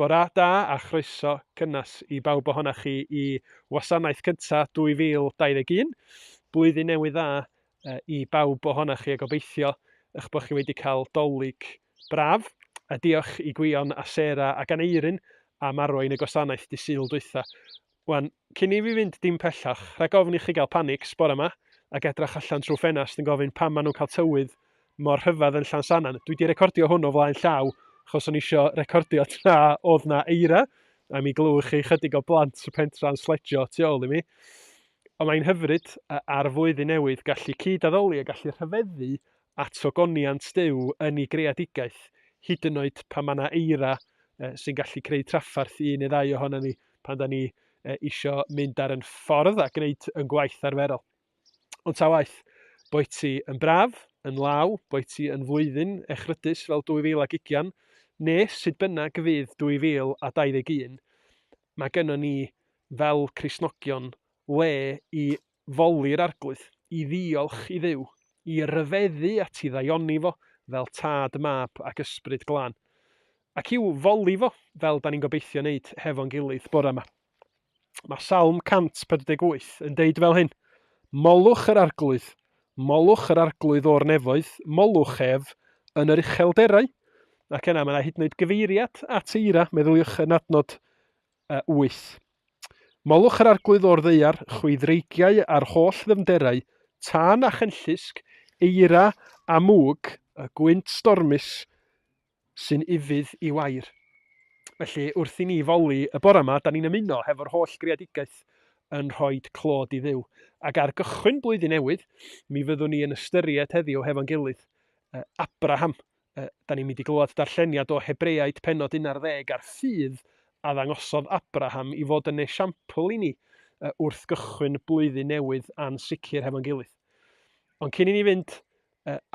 Bora da a chroeso cynnes i bawb ohonoch chi i wasanaeth cyntaf 2021. Blwyddyn newydd dda i bawb ohonoch chi a gobeithio eich bod chi wedi cael dolig braf. A diolch i Gwion a Sarah ac Aneurin am arwain y gwasanaeth dy Sul dwytha. Wan, cyn i fi fynd dim pellach, rhag ofn i chi gael panics bore yma ac edrach allan trwy ffenast yn gofyn pam maen nhw'n cael tywydd mor rhyfedd yn Llansannan. Dwi 'di recordio hwn o flaen llaw achos o'n i isio recordio tra oedd 'na eira, a mi glywch chi chydig o blant y pentra yn sledgio tu ôl i mi. Ond mae'n hyfryd ar flwyddyn newydd gallu cyd-addoli a gallu rhyfeddu at ogoniant Duw yn ei greadigaeth, hyd yn oed pan mae 'na eira sy'n gallu creu trafferth i un neu ddau ohonon ni pan da ni isio mynd ar yn ffordd a gwneud yn gwaith arferol. Ond ta waeth, boed ti yn braf, yn law, boed ti yn flwyddyn echrydus fel 2020, neu sut bynnag fydd 2021, mae gynnon ni fel Cristnogion le i foli'r Arglwydd, i ddiolch i Dduw, i ryfeddu at ei ddaioni fo fel Tad, Mab ac Ysbryd Glân. Ac i'w foli fo, fel da ni'n gobeithio wneud hefo'n gilydd bore yma. Mae Salm 148 yn deud fel hyn, Molwch yr arglwydd, molwch yr arglwydd o'r nefoedd, molwch ef yn yr uchelderau. Ac yna mae yna hyd yn oed gyfeiriad at eira, meddyliwch yn adnod 8. Molwch yr arglwydd o'r ddaear, chwi ddreigiau a'r holl ddyfnderau, tân a chynllusg, eira a mwg, y gwynt stormus, sy'n ufudd i wair. Felly, wrth i ni foli y bore yma, da ni'n ymuno hefo'r holl greadigaeth yn rhoi clod i Dduw. Ac ar gychwyn blwyddyn newydd, mi fyddwn ni yn ystyried heddiw hefo'n gilydd Abraham. Da ni'n mynd i glywed darlleniad o Hebreaid pennod 11 a'r ffydd a ddangosodd Abraham i fod yn esiampl i ni wrth gychwyn blwyddyn newydd ansicr hefo'n gilydd. Ond cyn i ni fynd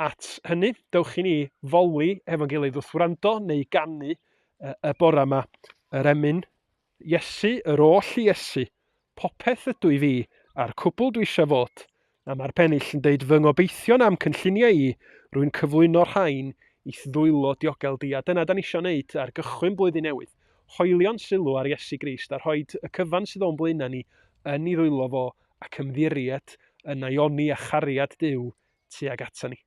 at hynny, dewch i ni foli hefo'n gilydd wrth wrando neu ganu y bore yma yr emyn Iesu, yr oll i Iesu, popeth ydw i fi, a'r cwbl dwi eisiau fod. A mae'r pennill yn deud fy ngobeithion a'm cynlluniau i, rwy'n cyflwyno'r rhain i'th ddwylo diogel di. A dyna da ni eisiau wneud ar gychwyn blwyddyn newydd. Hoelio'n sylw ar Iesu Grist a rhoid y cyfan sydd o'n blaenau ni yn ei ddwylo fo ac ymddiried yn naioni a chariad Duw tuag ata ni.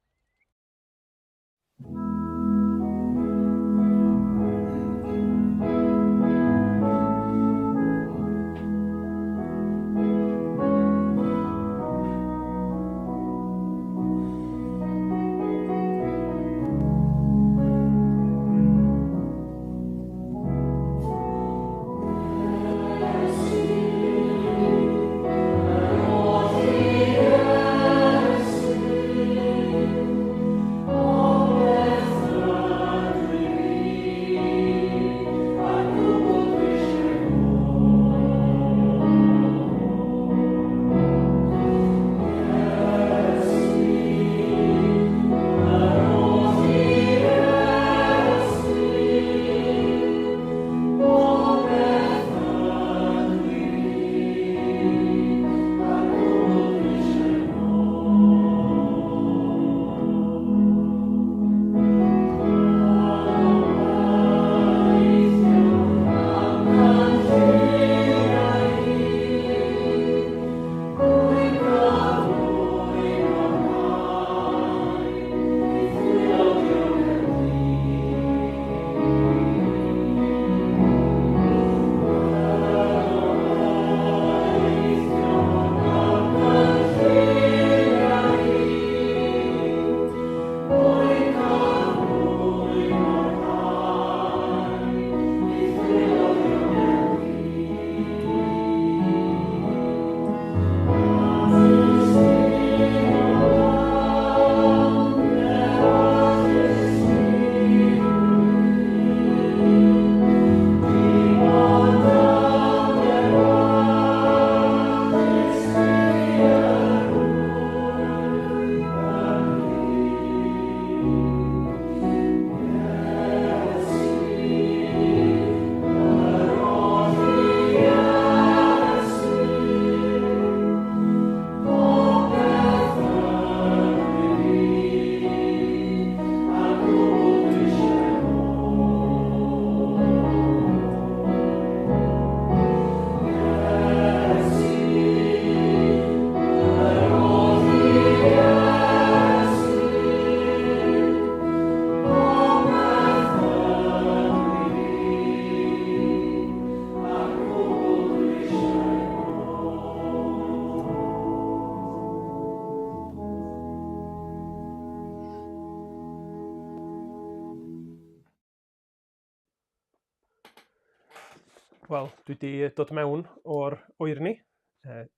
Wel, dwi 'di dod mewn o'r oerni.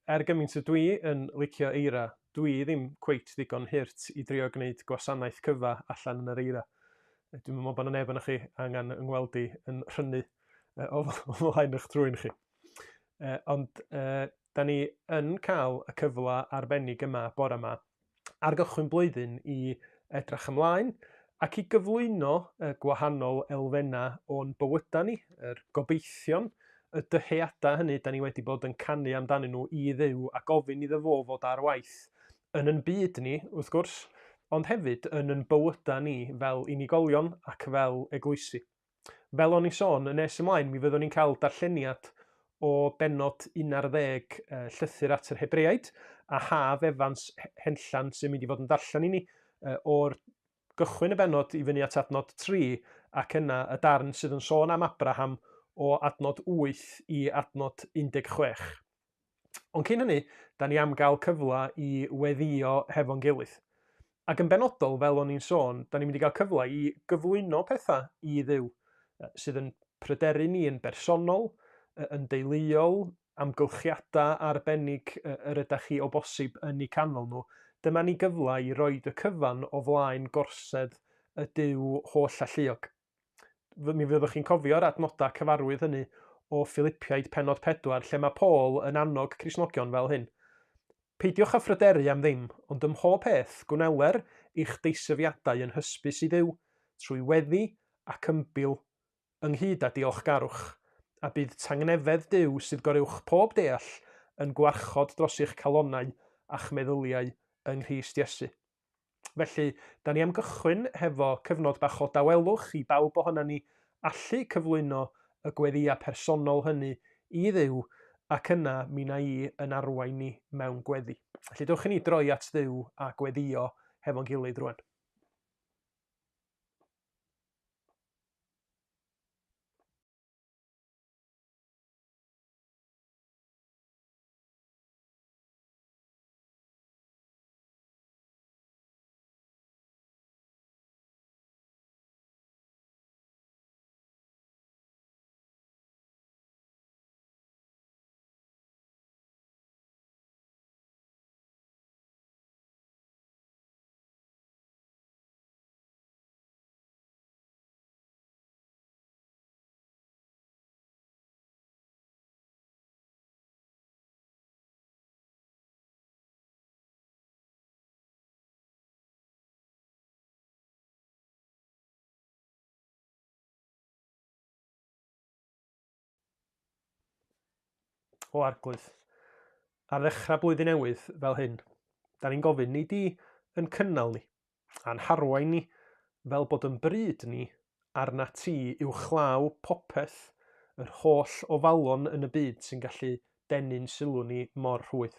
Er gymaint ydw i yn licio eira, dwi ddim cweit ddigon hurt i drio gwneud gwasanaeth cyfa allan yn yr eira. Dwi'm yn meddwl bod 'na neb ohonoch chi angen 'y ngweld i yn rhynnu o flaen eich trwyn chi. Ond da ni yn cael y cyfle arbennig yma bore yma ar gychwyn blwyddyn i edrych ymlaen ac i gyflwyno y gwahanol elfennau o'n bywydau ni, yr gobeithion, y dyheadau hynny da ni wedi bod yn canu amdanyn nhw i Dduw a gofyn iddo fo fod ar waith yn yn byd ni, wrth gwrs, ond hefyd yn yn bywydau ni fel unigolion ac fel eglwysi. Fel o'n i'n sôn, yn nes ymlaen mi fyddwn ni'n cael darlleniad o bennod 11 llythyr at yr Hebreaid, a Haf Evans Henllan sy'n mynd i fod yn darllen i ni o'r gychwyn y bennod i fyny at adnod 3, ac yna y darn sydd yn sôn am Abraham o adnod 8 i adnod 16. Ond cyn hynny, da ni am gael cyfle i weddïo hefo'n gilydd. Ac yn benodol, fel o'n i'n sôn, da ni'n mynd i gael cyfle i gyflwyno pethau i Dduw sydd yn pryderu ni yn bersonol, yn deuluol, amgylchiadau arbennig yr ydych chi o bosib yn eu canol nhw. Dyma ni gyfle i roed y cyfan o flaen gorsedd y Duw holl-alluog. Mi fyddwch chi'n cofio'r adnodau cyfarwydd hynny o Philipiaid pennod 4 lle mae Paul yn annog Cristnogion fel hyn. Peidiwch â phryderu am ddim, ond ym mhob peth gwneler eich deisyfiadau yn hysbys i Dduw, trwy weddi ac ymbil, ynghyd â diolchgarwch, a bydd tangnefedd Duw sydd goruwch pob deall yn gwarchod dros eich calonnau a'ch meddyliau yng Nghrist Iesu. Felly, da ni am gychwyn hefo cyfnod bach o dawelwch i bawb ohonan ni allu cyflwyno y gweddïau personol hynny i Dduw, ac yna mi wna i yn arwain ni mewn gweddi. Felly, dewch i ni droi at Dduw a gweddïo hefo'n gilydd rwan. O Arglwydd, ar ddechrau blwyddyn newydd fel hyn, da ni'n gofyn, nei di yn cynnal ni, a'n harwain ni, fel bod yn bryd ni arna ti uwchlaw popeth yr holl ofalon yn y byd sy'n gallu denu'n sylw ni mor rhwydd.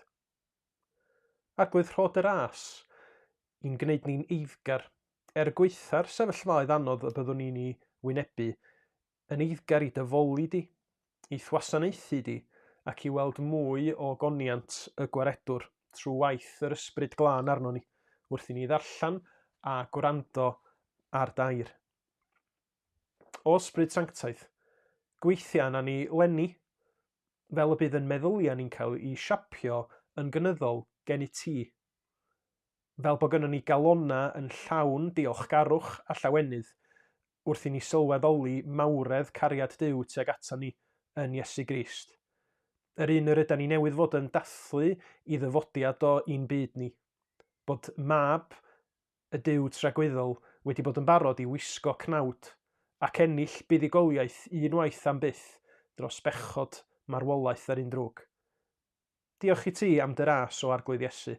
Arglwydd rho dy ras i'n gwneud ni'n eiddgar, er gwaetha'r sefyllfaoedd anodd y byddwn ni'n ei wynebu, yn eiddgar i dy foli di, i'th wasanaethu di, ac i weld mwy o ogoniant y Gwaredwr trwy waith yr Ysbryd Glân arnon ni, wrth i ni ddarllen a gwrando ar d'air. O Ysbryd Sanctaidd, gweithia arna ni 'leni, fel y bydd yn meddyliau ni'n cael eu siapio yn gynyddol gennyt ti, fel bod gynnon ni galonnau yn llawn diolchgarwch a llawenydd wrth i ni sylweddoli mawredd cariad Duw tuag aton ni yn Iesu Grist, yr un yr ydan ni newydd fod yn dathlu i ddyfodiad o i'n byd ni, bod Mab y Duw tragwyddol wedi bod yn barod i wisgo cnawd ac ennill buddugoliaeth un waith am byth dros bechod, marwolaeth a'r un drwg. Diolch i ti am dy ras, o Arglwydd Iesu,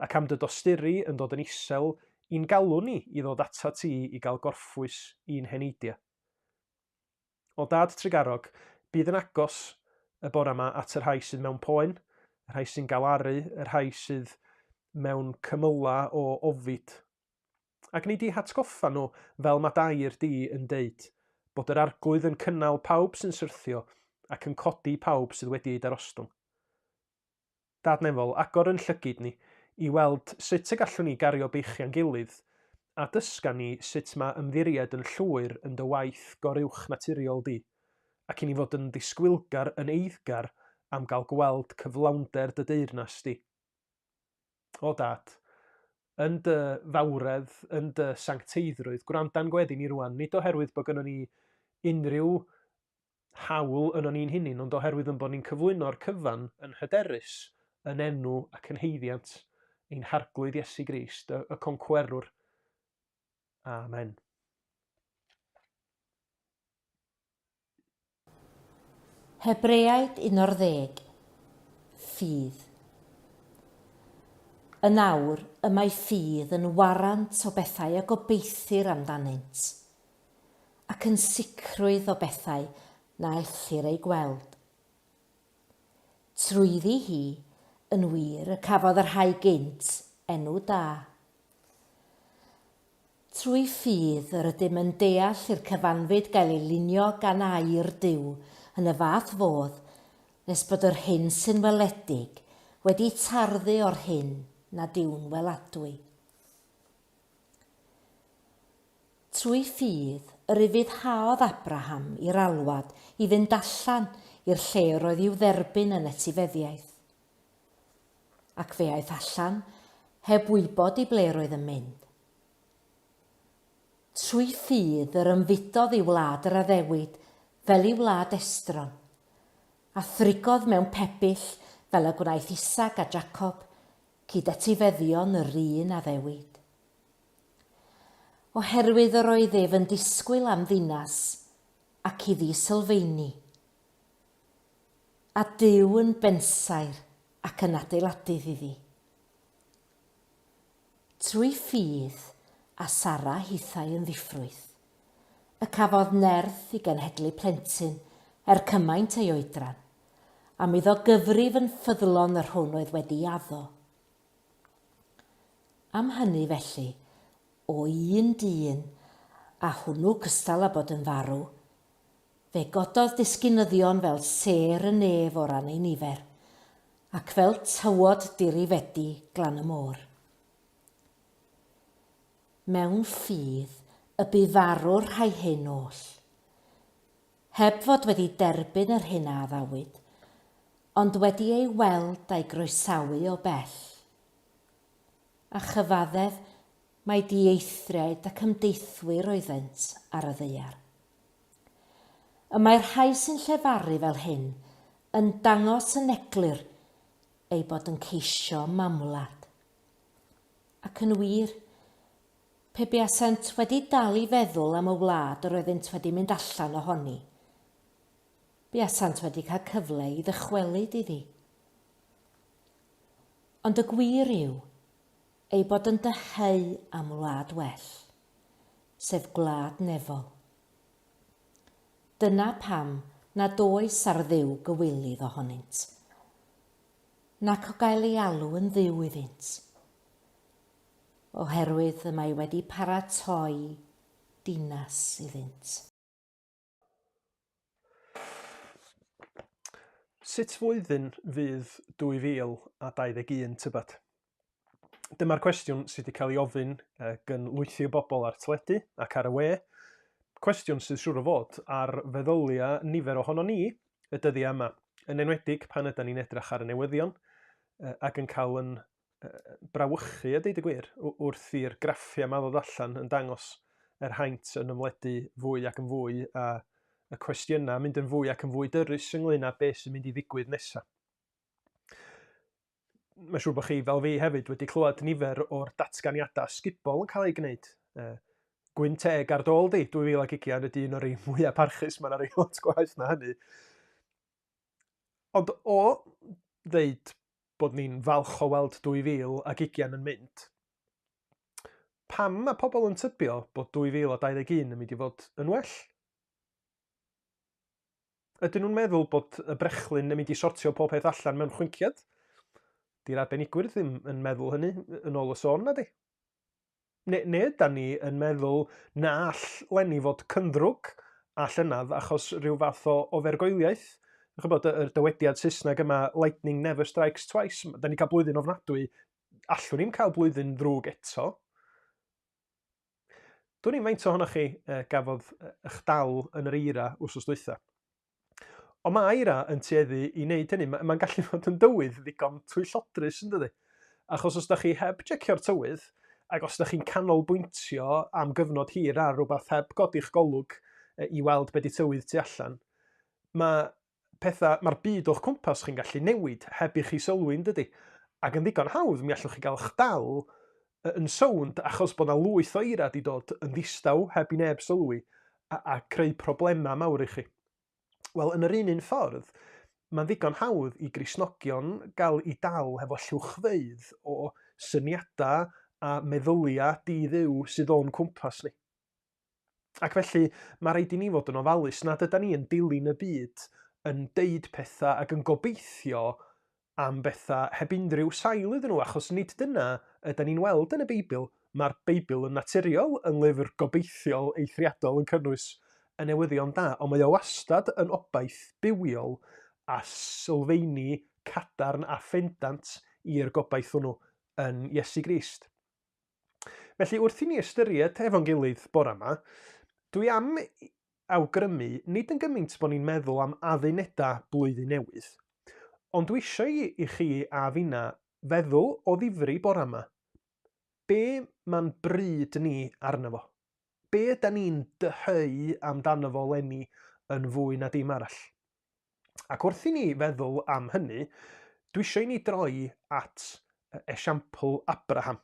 ac am dy dosturi yn dod yn isel i'n galw ni i ddod atat ti i gael gorffwys i'n heneidiau. O Dad trugarog, bydd yn agos y bore yma at y rhai sydd mewn poen, y rhai sy'n galaru, y rhai sydd mewn cymylau o ofid. Ac wnei di hatgoffa nhw, fel mae d'air di yn deud, bod yr Arglwydd yn cynnal pawb sy'n syrthio ac yn codi pawb sydd wedi eu darostwng. Dad Nefol, agor yn llygid ni i weld sut y gallwn ni gario beichiau'n gilydd, a dysga ni sut mae ymddiried yn llwyr yn dy waith goruwchnaturiol di, Ac i ni fod yn ddisgwylgar yn eiddgar am gael gweld cyflawnder dy deyrnas di. O Dad, yn dy fawredd, yn dy sancteiddrwydd, gwranda'n gweddi ni rwan, nid oherwydd bod gynnon ni unrhyw hawl ynon ni'n hunain, ond oherwydd yn bod ni'n cyflwyno'r cyfan yn hyderus yn enw ac yn haeddiant ein Harglwydd Iesu Grist, y, y concwerwr. Amen. Hebreaid 11. Ffydd. Yn awr, y mae ffydd yn warant o bethau y gobeithir amdanynt, ac yn sicrwydd o bethau na ellir eu gweld. Trwyddi hi, yn wir, y cafodd y rhai gynt enw da. Trwy ffydd yr ydym yn deall i'r cyfanfyd gael ei lunio gan air Duw yn y fath fodd nes bod yr hyn sy'n weledig wedi tarddu o'r hyn nad yw'n weladwy. Trwy ffydd yr ufuddhaodd Abraham i'r alwad i fynd allan i'r lle yr oedd i'w dderbyn yn etifeddiaeth. Ac fe aeth allan, heb wybod i ble roedd yn mynd. Trwy ffydd yr ymfudodd i wlad yr addewid fel i wlad estron, a thrigodd mewn pebyll fel y gwnaeth Isaac a Jacob, cyd-etifeddion yr un addewid. Oherwydd yr oedd ef yn disgwyl am ddinas ac iddi sylfeini. A Duw yn bensaer ac yn adeiladydd iddi. Trwy ffydd, a Sara hithau yn ddiffrwyth, y cafodd nerth i genhedlu plentyn er cymaint ei oedran, am iddo gyfrif yn ffyddlon yr hwn oedd wedi addo. Am hynny felly, o un dyn, a hwnnw cystal â bod yn farw, Fe gododd disgynyddion fel sêr y nef o ran ei nifer, ac fel tywod dirifedi glan y môr. Mewn ffydd y bu farw'r rhai hyn oll, heb fod wedi derbyn yr hyn a addawyd, ond wedi ei weld a'i groesawu o bell. A chyfaddef mai dieithriaid ac ymdeithwyr oeddent ar y ddaear. Y mae'r rhai sy'n llefaru fel hyn yn dangos yn eglur eu bod yn ceisio mamwlad. Ac yn wir, pe buasent wedi dal i feddwl am y wlad yr oeddynt wedi mynd allan ohoni, buasant wedi cael cyfle i ddychwelyd iddi. Ond y gwir yw eu bod yn dyheu am wlad well, sef gwlad nefol. Dyna pam nad oes ar Dduw gywilydd ohonynt, nac o gael ei alw yn Dduw iddynt, oherwydd y mae wedi paratoi dinas iddynt. Sut flwyddyn fydd 2021 tybed? Dyma'r cwestiwn sydd wedi cael ei ofyn gan lwythi o bobl ar teledu ac ar y we. Cwestiwn sydd siŵr o fod ar feddyliau nifer ohono ni y dyddiau yma, yn enwedig pan ydan ni'n edrych ar y newyddion ac yn cael yn brawychu, a deud y gwir, wrth i'r graffiau yma ddod allan yn dangos yr haint yn ymledu fwy ac yn fwy a y cwestiynau mynd yn fwy ac yn fwy dyrys ynglyn â beth sy'n mynd i ddigwydd nesaf. Mae'n siŵr bod chi, fel fi hefyd, wedi clywed nifer o'r datganiadau ysgubol yn cael eu gwneud. Gwyn teg ar dôl di, 2020 ydy un o'r rhai mwyaf parchus, mae yna rei lot gwaeth na hynny. Ond o ddeud bod ni'n falch o weld 2020 yn mynd, pam mae pobl yn tybio bod 2021 yn mynd i fod yn well? Ydyn nhw'n meddwl bod y brechlyn yn mynd i sortio pob peth allan mewn chwinciad? Di'r arbenigwyr ddim yn meddwl hynny, yn ôl y sôn, nadi? Neu, neu ydan ni yn meddwl na all Lenny fod cynddrwg a llynedd achos rhyw fath o ofergoeliaeth? Chybod, y, y dywediad Saesneg yma, lightning never strikes twice. Da ni cael blwyddyn ofnadwy, allwn ni'm cael blwyddyn ddrwg eto. Dwn i'm faint ohonoch chi gafodd eich dal yn yr eira wsos dwytha. Ond mae eira yn tueddu i wneud hynny. Mae'n ma gallu fod yn dywydd ddigon twyllodrus, yn dydy? Achos os da chi heb checio'r tywydd, ac os da chi'n canolbwyntio am gyfnod hir ar rhywbeth heb godi'ch golwg i weld be di tywydd tu allan, mae pethau, mae'r byd o'ch cwmpas chi'n gallu newid heb i chi sylwi, yn dydy? Ac yn ddigon hawdd, mi allwch chi gael eich dal yn sownd achos bod 'na lwyth o eira 'di dod yn ddistaw heb i neb sylwi a, a creu problemau mawr i chi. Wel, yn yr un un ffordd, mae'n ddigon hawdd i Gristnogion gael i dal hefo lluwchfeydd o syniadau a meddyliau di-dduw sydd o'n cwmpas ni. Ac felly, mae rhaid i ni fod yn ofalus nad yda ni yn dilyn y byd yn deud pethau ac yn gobeithio am bethau heb unrhyw sail iddyn nhw, achos nid dyna yda ni'n weld yn y Beibl. Mae'r Beibl yn naturiol yn lyfr gobeithiol eithriadol yn cynnwys y newyddion da, ond mae o wastad yn obaith bywiol a sylfeini cadarn a phendant i'r gobaith hwnnw yn Iesu Grist. Felly, wrth i ni ystyried efo'n gilydd bore yma, dwi am awgrymu, nid yn gymaint bod ni'n meddwl am addunedau blwyddyn newydd, ond dwi eisiau i, i chi a finna feddwl o ddifri bore yma, be mae'n bryd ni arno fo? Be yda ni'n dyheu amdano fo leni yn fwy na dim arall? Ac wrth i ni feddwl am hynny, dwi eisiau i ni droi at esiampl Abraham.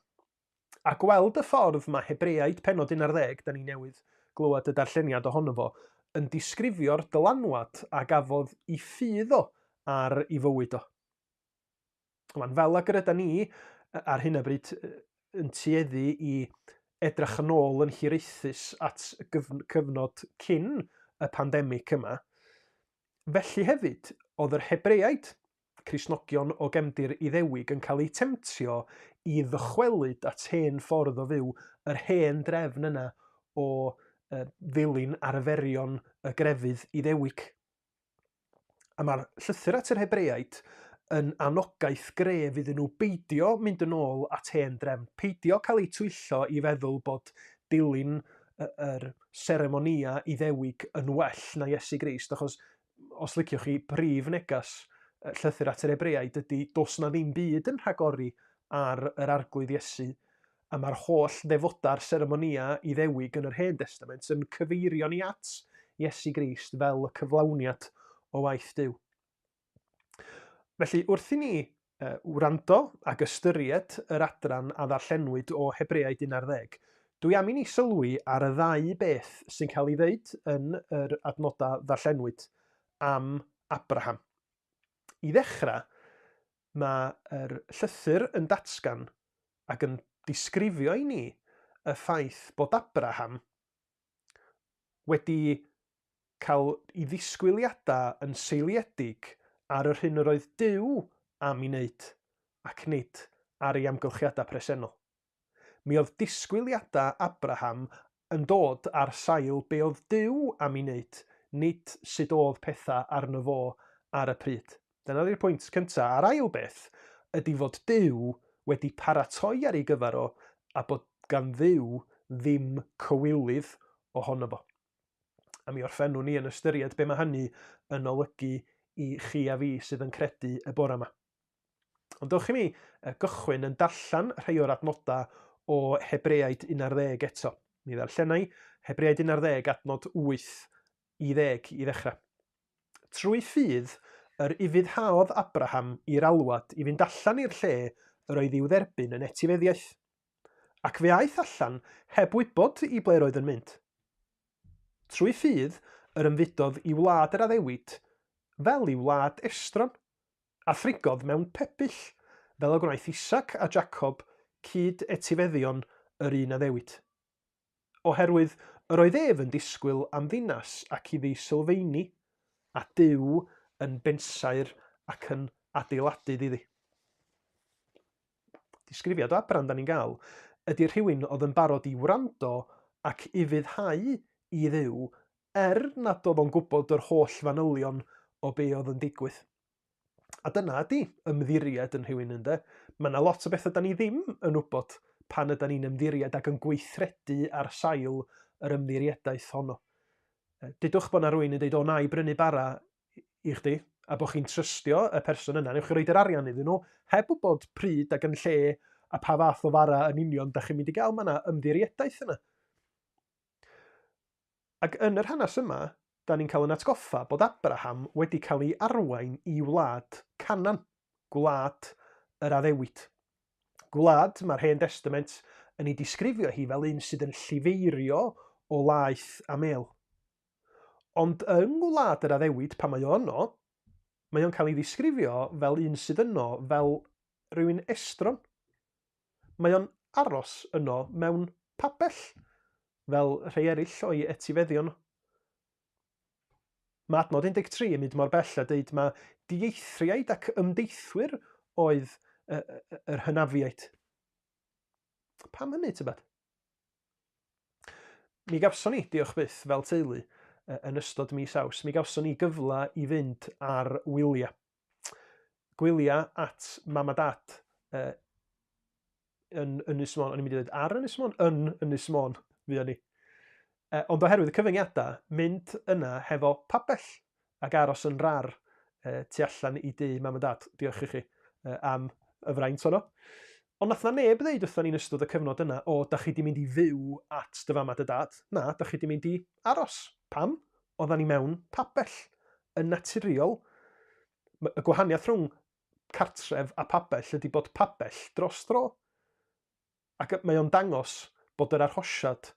A gweld y ffordd mae Hebreaid penod 11, da ni newydd glywed y darlleniad ohono fo, yn disgrifio'r dylanwad a gafodd i ffydd o ar ei fywyd o. Wan, fel ag yr yda ni ar hyn o bryd yn tueddu i edrych yn ôl yn hiraethus at gyfnod cyn y pandemig yma, felly hefyd oedd yr Hebreaid, Cristnogion o gefndir Iddewig, yn cael eu temtio i ddychwelyd at hen ffordd o fyw, yr hen drefn yna o ddilyn arferion y grefydd Iddewig. A mae'r llythyr at yr Hebreaid yn anogaeth gref iddyn nhw beidio mynd yn ôl at hen drefn, peidio cael eu twyllo i feddwl bod dilyn yr seremonïau Iddewig yn well na Iesu Grist, achos os liciwch chi, prif neges llythyr at yr Hebreaid ydy does na ddim byd yn rhagori ar yr Arglwydd Iesu a mae'r holl ddefodau'r seremonïau Iddewig yn yr Hen Destament yn cyfeirio ni at Iesu Grist fel y cyflawniad o waith Duw. Felly, wrth i ni wrando ac ystyried yr adran a ddarllenwyd o Hebreaid 11, dwi am i ni sylwi ar y ddau beth sy'n cael ei ddeud yn yr adnodau ddarllenwyd am Abraham. I ddechrau, mae'r llythyr yn datgan ac yn disgrifio i ni y ffaith bod Abraham wedi cael ei ddisgwyliadau yn seiliedig ar yr hyn yr oedd Duw am ei wneud ac nid ar ei amgylchiadau presennol. Mi oedd disgwyliadau Abraham yn dod ar sail be oedd Duw am ei wneud, nid sut oedd pethau arno fo ar y pryd. Dyna ydy'r pwynt cyntaf. A'r ail beth ydy fod Duw wedi paratoi ar ei gyfer o a bod gan Dduw ddim cywilydd ohono fo. A mi orffennwn ni yn ystyried be mae hynny yn olygu i chi a fi sydd yn credu y bore yma. Ond dewch i mi gychwyn yn darllen rhai o'r adnodau o Hebreaid 11 eto. Mi ddarllenai Hebreaid 11 adnod 8 i 10 i ddechrau. Trwy ffydd, yr ufuddhaodd Abraham i'r alwad i fynd allan i'r lle yr oedd i'w dderbyn yn etifeddiaeth. Ac fe aeth allan heb wybod i ble'r oedd yn mynd. Trwy ffydd, yr ymfudodd i wlad yr addewid, fel i wlad estron, a thrigodd mewn pebyll, fel y gwnaeth Isaac a Jacob cyd-etifeddion yr un addewid. Oherwydd yr oedd ef yn disgwyl am ddinas ac iddi sylfeini, a Duw yn bensaer ac yn adeiladydd iddi. Disgrifiad o Abraham da ni'n gael ydy rhywun oedd yn barod i wrando ac ufuddhau i Dduw er nad oedd o'n gwybod yr holl fanylion o be oedd yn digwydd. A dyna ydy ymddiried yn rhywun ynde. Mae yna lot o bethau da ni ddim yn wybod pan yda ni'n ymddiried ac yn gweithredu ar sail yr ymddiriedaeth honno. Dudwch bod yna rhywun yn dweud, o na i brynu bara i chdi, a bod chi'n trystio y person yna, newch chi roid yr arian iddyn nhw, heb wybod pryd ac yn lle a pa fath o fara yn union da chi'n mynd i gael, mae yna ymddiriedaeth yna. Ac yn yr hanes yma, da ni'n cael yn atgoffa bod Abraham wedi cael ei arwain i wlad Canaan, gwlad yr addewid. Gwlad mae'r Hen Destament yn ei disgrifio hi fel un sydd yn llifeirio o laeth a mel. Ond yng ngwlad yr addewid, pan mae o yno, mae o'n cael ei ddisgrifio fel un sydd yno fel rhywun estron. Mae o'n aros yno mewn pabell, fel rhai eraill o'i etifeddion. Mae adnod 13 yn mynd mor bell a dweud mae dieithriaid ac ymdeithwyr oedd yr hynafiaid. Pam hynny, tybed? Mi gawson ni, diolch byth, fel teulu, yn ystod mis Awst, mi gawson ni gyfle i fynd ar wyliau. Gwyliau at mam a dad yn Ynys Môn. O'n i'n mynd i ddweud ar Ynys Môn? Yn Ynys Môn, fuon ni. Ond oherwydd y cyfyngiadau, mynd yna hefo pabell ac aros yn rar tu allan i dŷ mam a dad. Diolch i chi am y fraint honno. Ond nath na neb ddeud wrthon ni'n ystod y cyfnod yna, o, da chi di mynd i fyw at dy fam a dy dad. Na, da chi di mynd i aros. Pam? Oeddan ni mewn pabell. Yn naturiol, y gwahaniaeth rhwng cartref a pabell ydy bod pabell dros dro. Ac mae o'n dangos bod yr arhosiad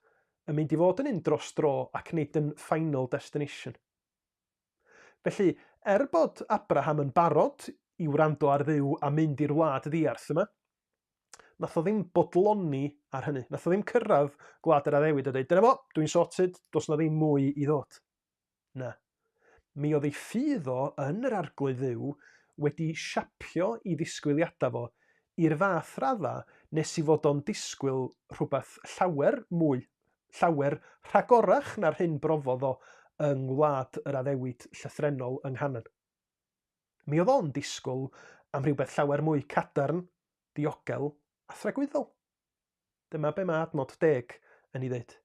yn mynd i fod yn un dros dro ac nid yn final destination. Felly, er bod Abraham yn barod i wrando ar Dduw a mynd i'r wlad ddiarth yma, nath o ddim bodloni ar hynny. Nath o ddim cyrraedd gwlad yr addewid a dweud, dyna fo, dwi'n sorted, does na ddim mwy i ddod. Na. Mi oedd ei ffydd o yn yr Arglwydd Dduw wedi siapio i ddisgwyliadau fo i'r fath radda nes i fod o'n disgwyl rhywbeth llawer mwy, llawer rhagorach na'r hyn brofodd o yng ngwlad yr addewid llythrennol yng Nghanan. Mi oedd o'n disgwyl am rhywbeth llawer mwy cadarn, diogel a thragwyddol. Dyma be mae adnod deg yn ei ddeud.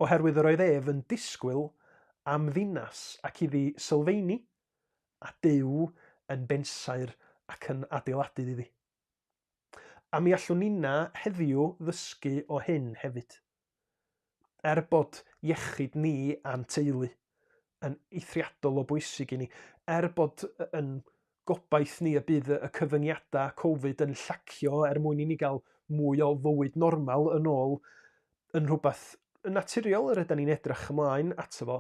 Oherwydd yr oedd ef yn disgwyl am ddinas ac iddi sylfeini, a Duw yn bensaer ac yn adeiladydd iddi. A mi allwn ninna heddiw ddysgu o hyn hefyd. Er bod iechyd ni a'n teulu yn eithriadol o bwysig i ni, er bod yn gobaith ni y bydd y cyfyngiadau Covid yn llacio er mwyn i ni gael mwy o fywyd normal yn ôl yn rhywbeth naturiol yr ydan ni'n edrych ymlaen ato fo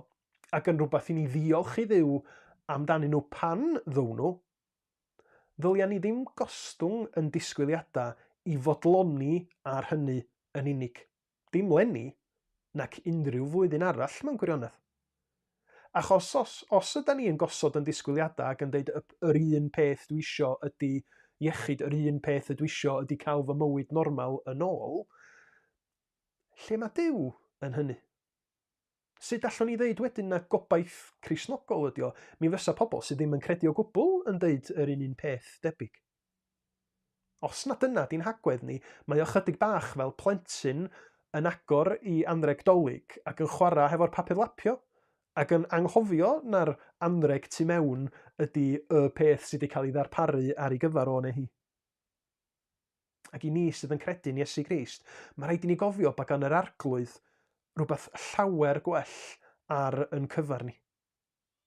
ac yn rhywbeth i ni ddiolch i Dduw amdanyn nhw pan ddown nhw, ddylia ni ddim gostwng yn disgwyliadau i fodloni ar hynny yn unig. Dim 'leni, nac unrhyw flwyddyn arall mewn gwirionedd. Achos os, os yda ni yn gosod yn disgwyliadau ac yn deud yr un peth dwi isio ydy iechyd, yr un peth ydw isio ydy cael fy mywyd normal yn ôl, lle mae Duw yn hynny? Sut allwn ni ddeud wedyn na gobaith Cristnogol ydi o? Mi fysa pobl sydd ddim yn credu o gwbl yn deud yr un un peth debyg. Os na dyna di'n hagwedd ni, mae o chydig bach fel plentyn yn agor i anreg Dolig ac yn chwarae hefo'r papur lapio ac yn anghofio na'r anreg tu mewn ydi y peth sydd wedi cael ei ddarparu ar ei gyfer o neu hi. Ac i ni sydd yn credu yn Iesu Grist, mae rhaid i ni gofio bod gan yr Arglwydd rhywbeth llawer gwell ar yn cyfer ni.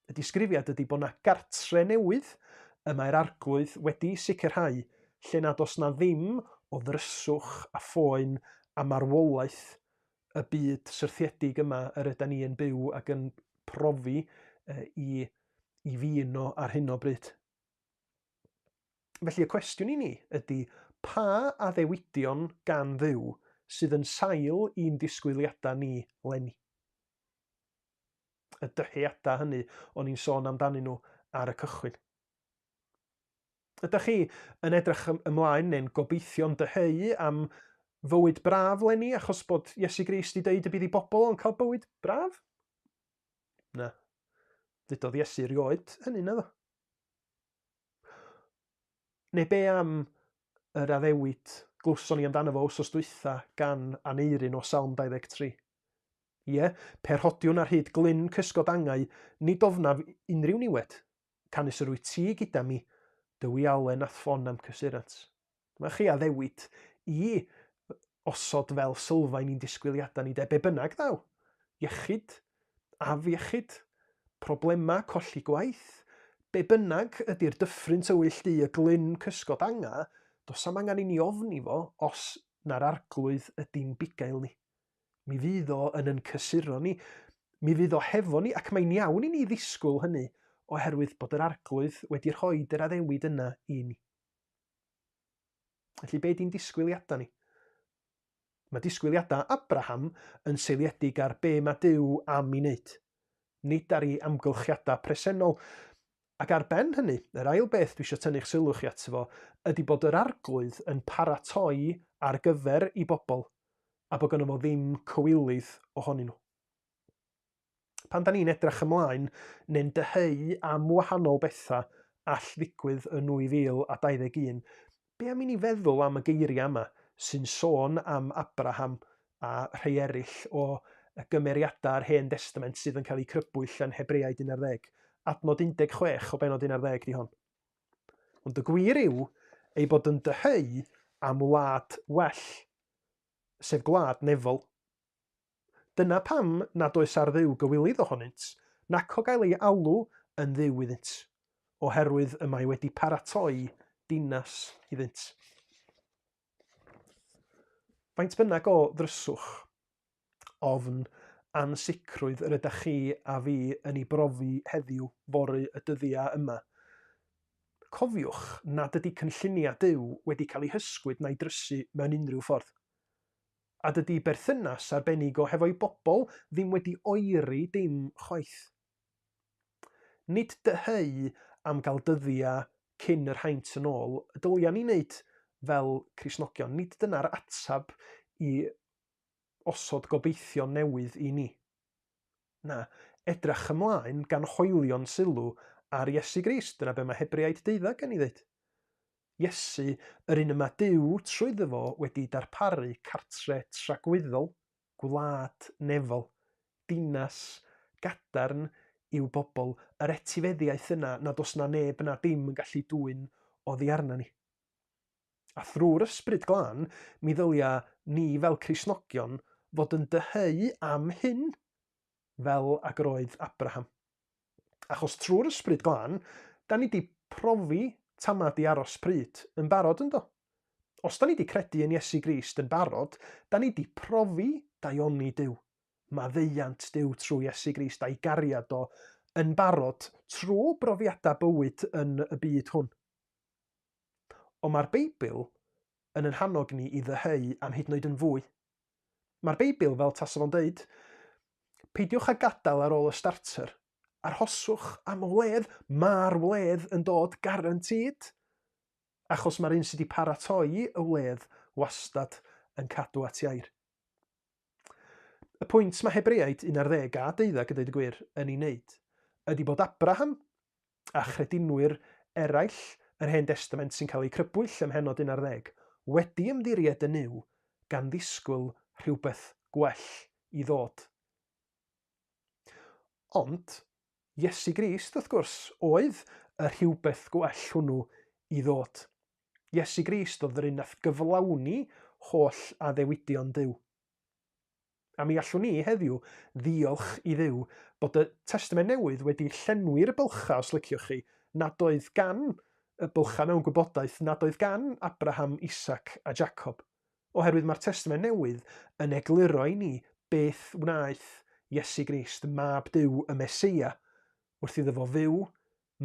Y disgrifiad ydy bod 'na gartre newydd y mae'r Arglwydd wedi sicrhau lle nad oes 'na ddim o ddryswch a phoen a marwolaeth y byd syrthiedig yma yr yda ni yn byw ac yn profi i, i fin o ar hyn o bryd. Felly y cwestiwn i ni ydy pa addewidion gan Dduw sydd yn sail i'n disgwyliadau ni 'leni? Y dyheadau hynny o'n i'n sôn amdanyn nhw ar y cychwyn. Ydych chi yn edrych ymlaen neu'n gobeithio'n dyheu am fywyd braf 'leni achos bod Iesu Grist 'di deud y bydd i bobl yn cael bywyd braf? Na. Ddudodd Iesu erioed hynny, naddo? Neu be am yr addewid glywson ni amdano fo wsos dwytha gan Aneurin o Salm 23? Ie, pe rhodiwn ar hyd glyn cysgod angau, nid ofnaf unrhyw niwed. Canys yr wyt ti gyda mi, dy wialen a'th ffon a'm cysurant. Dyma chi addewid i osod fel sylfaen i'n disgwyliadau ni de, be bynnag ddaw. Iechyd, afiechyd, problemau, colli gwaith, be bynnag ydy'r dyffryn tywyll du, y glyn cysgod anga, does am angen i ni ofni fo os na'r arglwydd ydy'n bugail ni. Mi fydd o yn yn cysuro ni, mi fydd o hefo ni, ac mae'n iawn i ni ddisgwyl hynny oherwydd bod yr arglwydd wedi rhoi yr addewid yna i ni. Felly be di'n disgwyliadau ni? Mae disgwyliadau Abraham yn seiliedig ar be mae Duw am i wneud, nid ar ei amgylchiadau presennol. Ac ar ben hynny, yr ail beth dwi eisiau tynnu'ch sylw chi ato fo ydy bod yr arglwydd yn paratoi ar gyfer i bobl a bod gynno fo ddim cywilydd ohonyn nhw. Pan da ni'n edrach ymlaen neu'n dyheu am wahanol bethau all ddigwydd yn 2021, be am i ni feddwl am y geiriau yma sy'n sôn am Abraham a rhai eraill o gymeriadau'r Hen Destament sydd yn cael eu crybwyll yn Hebreaid 11. Adnod 16 o benod 11 di hon. Ond y gwir yw ei bod yn dyheu am wlad well, sef gwlad nefol. Dyna pam nad oes ar Dduw gywilydd ohonynt, nac o gael ei alw yn Dduw iddynt, oherwydd y mae wedi paratoi dinas iddynt. Faint bynnag o ddryswch, ofn, ansicrwydd yr ydych chi a fi yn ei brofi heddiw, fory, y dyddiau yma, cofiwch nad ydy cynlluniau Duw wedi cael eu hysgwyd na'i drysu mewn unrhyw ffordd. A dydy berthynas arbennig o hefo'i bobl ddim wedi oeri dim chwaith. Nid dyheu am gael dyddiau cyn yr haint yn ôl y dylia ni wneud fel Cristnogion. Nid dyna'r ateb i osod gobeithion newydd i ni. Na, edrach ymlaen gan hoelio'n sylw ar Iesu Grist. Dyna be mae Hebreaid deuddeg yn ei ddeud. Iesu, yr un y mae Duw trwyddo fo wedi darparu cartre tragwyddol, gwlad nefol, dinas gadarn i'w bobl, yr etifeddiaeth yna nad oes 'na neb na dim yn gallu dwyn oddi arna ni. A thrwy'r Ysbryd Glân, mi ddylia ni fel Cristnogion fod yn dyheu am hyn, fel ag yr oedd Abraham. Achos trwy'r Ysbryd Glân, da ni di profi tamad i aros pryd yn barod yndo? Os da ni di credu yn Iesu Grist yn barod, da ni di profi daioni Duw. Maddeuant Duw trwy Iesu Grist a'i gariad o yn barod trwy brofiadau bywyd yn y byd hwn. Ond mae'r Beibl yn yn hannog ni i ddyheu am hyd yn oed yn fwy. Mae'r Beibl fel tasa fo'n deud, peidiwch â gadael ar ôl y starter. Arhoswch am y wledd, mae'r wledd yn dod guaranteed. Achos mae'r un sydd wedi paratoi y wledd wastad yn cadw at iair. Y pwynt mae Hebreaid 11 a 12 a dweud y gwir yn ei wneud ydy bod Abraham a chredinwyr eraill yr Hen Destament sy'n cael eu crybwyll ym mhennod 11, wedi ymddiried yn Nuw gan ddisgwyl rhywbeth gwell i ddod. Ond, Iesu Grist, wrth gwrs, oedd y rhywbeth gwell hwnnw i ddod. Iesu Grist oedd yr un nath gyflawni holl addewidion Duw. A mi allwn ni heddiw ddiolch i Dduw bod y Testament Newydd wedi llenwi'r bylchau, os liciwch chi, nad oedd gan y bylchau mewn gwybodaeth nad oedd gan Abraham, Isaac a Jacob. Oherwydd mae'r Testament Newydd yn egluro i ni beth wnaeth Iesu Grist, Mab Duw, y Meseia, wrth iddo fo fyw,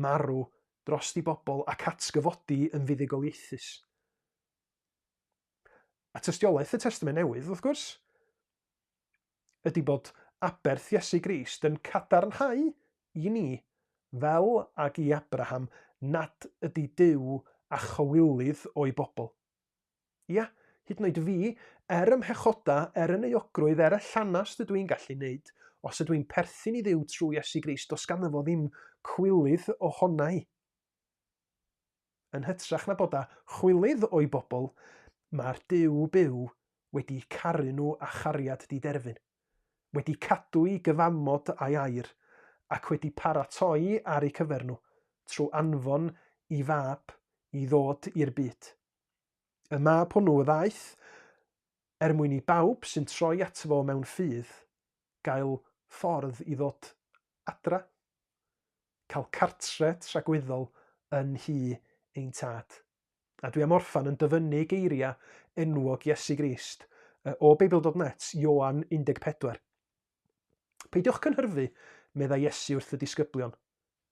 marw drost i bobl ac atgyfodi yn fuddugoliaethus. A tystiolaeth y Testament Newydd, wrth gwrs, ydy bod aberth Iesu Grist yn cadarnhau i ni, fel ag i Abraham, nad ydy Duw a chywilydd o'i bobl. Ia, hyd yn oed fi, er ym mhechoda, er yn euogrwydd, er y llanast ydw i'n gallu wneud, os ydw i'n perthyn i Dduw trwy Iesu Grist, does ganddo fo ddim cwilydd ohona i. Yn hytrach na bod â chwilydd o'i bobl, mae'r Duw byw wedi caru nhw â chariad diderfyn, wedi cadw'i gyfamod a'i air, ac wedi paratoi ar eu cyfer nhw, trwy anfon i fab i ddod i'r byd. Y mab hwnnw ddaeth er mwyn i bawb sy'n troi ato fo mewn ffydd gael ffordd i ddod adra, cael cartre tragwyddol yn nhŷ ein Tad. A dwi am orffan yn dyfynnu geiriau enwog Iesu Grist o Beibl.net, Ioan 14. Peidiwch cynhyrfu, meddai Iesu wrth y disgyblion.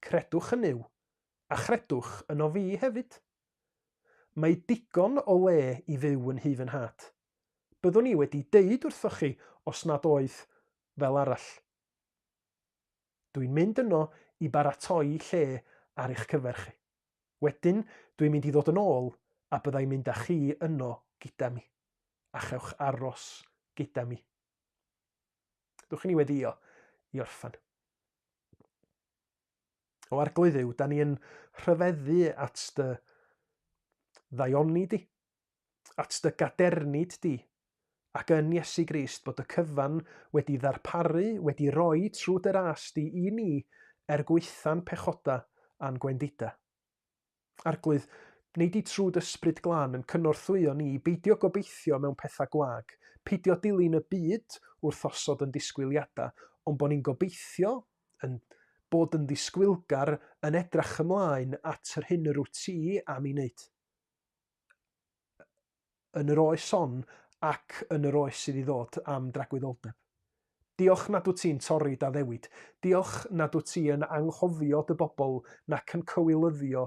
Credwch yn Nuw, a chredwch yno fi hefyd. Mae digon o le i fyw yn nhŷ fy nhad. Byddwn i wedi deud wrthoch chi os nad oedd fel arall. Dwi'n mynd yno i baratoi lle ar eich cyfer chi. Wedyn, dwi'n mynd i ddod yn ôl a byddai'n mynd â chi yno gyda mi, a chewch aros gyda mi. Dwch i ni weddïo i orffen. O Arglwydd Dduw, da ni yn rhyfeddu at dy ddaioni di, at dy gadernid di, ac yn Iesu Grist bod y cyfan wedi ddarparu, wedi roi trwy dy ras di i ni er gwaetha'n pechoda a'n gwendida. Arglwydd, wnei di trwy d'Ysbryd Glân yn cynorthwyo ni i beidio gobeithio mewn pethau gwag, peidio dilyn y byd wrth osod yn disgwyliadau, ond bod ni'n gobeithio, yn bod yn ddisgwylgar, yn edrach ymlaen at yr hyn yr wyt ti am ei wneud. Yn yr oes hon ac yn yr oes sydd i ddod am dragwyddoldeb. Diolch nad wyt ti'n torri d'addewid. Diolch nad wyt ti yn anghofio dy bobl nac yn cywilyddio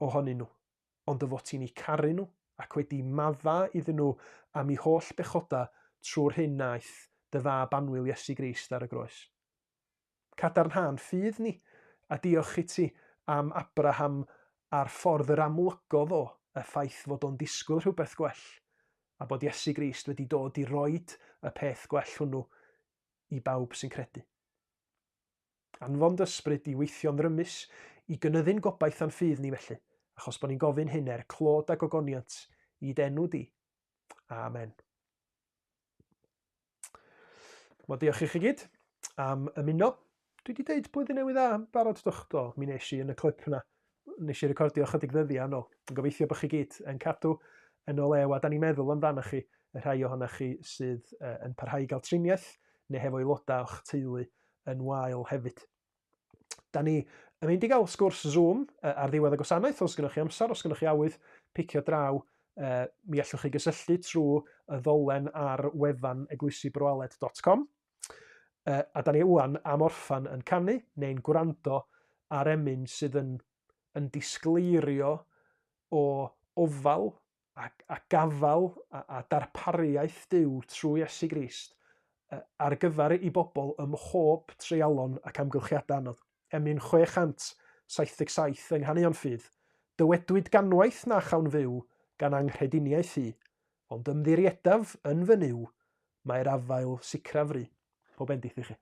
ohonyn nhw, ond dy fod ti'n eu caru nhw ac wedi maddau iddyn nhw am eu holl bechodau trwy'r hyn wnaeth dy fab annwyl Iesu Grist ar y groes. Cadarnha'n ffydd ni, a diolch i ti am Abraham a'r ffordd yr amlygodd o y ffaith fod o'n disgwyl rhywbeth gwell, a bod Iesu Grist wedi dod i roid y peth gwell hwnnw i bawb sy'n credu. Anfon dy ysbryd i weithio'n ddrymus i gynyddu'n gobaith a'n ffydd ni felly, achos bod ni'n gofyn hyn er clod a gogoniant i d'enw di. Amen. Wel, diolch i chi gyd am ymuno. Dwi wedi deud blwyddyn newydd dda yn barod, dwch? Do, mi nes i yn y clip yna. Nes i recordio chydig ddyddiau yn ôl. Yn gobeithio bod chi gyd yn cadw yn o lew a da ni'n meddwl amdanoch chi, y rhai ohonoch chi sydd yn parhau i gael triniaeth neu hefo aelodau o'ch teulu yn wael hefyd. Da ni yn mynd i gael sgwrs Zoom ar ddiwedd y gwasanaeth, os gennych chi amser, os gennych chi awydd picio draw, mi allwch chi gysylltu trwy y ddolen ar wefan eglwysibroaled.com. A da ni wwan am orffan yn canu neu'n gwrando ar emyn sydd yn, yn disgleirio o ofal a, a gafael a, a darpariaeth Duw trwy Iesu Grist ar gyfer i bobl ym mhob treialon ac amgylchiadau anodd. Emyn 677 yng Nghaneuon Ffydd. Dywedwyd ganwaith na chawn fyw gan anghrediniaeth hi, ond ymddiriedaf yn fy Nuw, mae'r afael sicraf fry. Pob bendith i chi.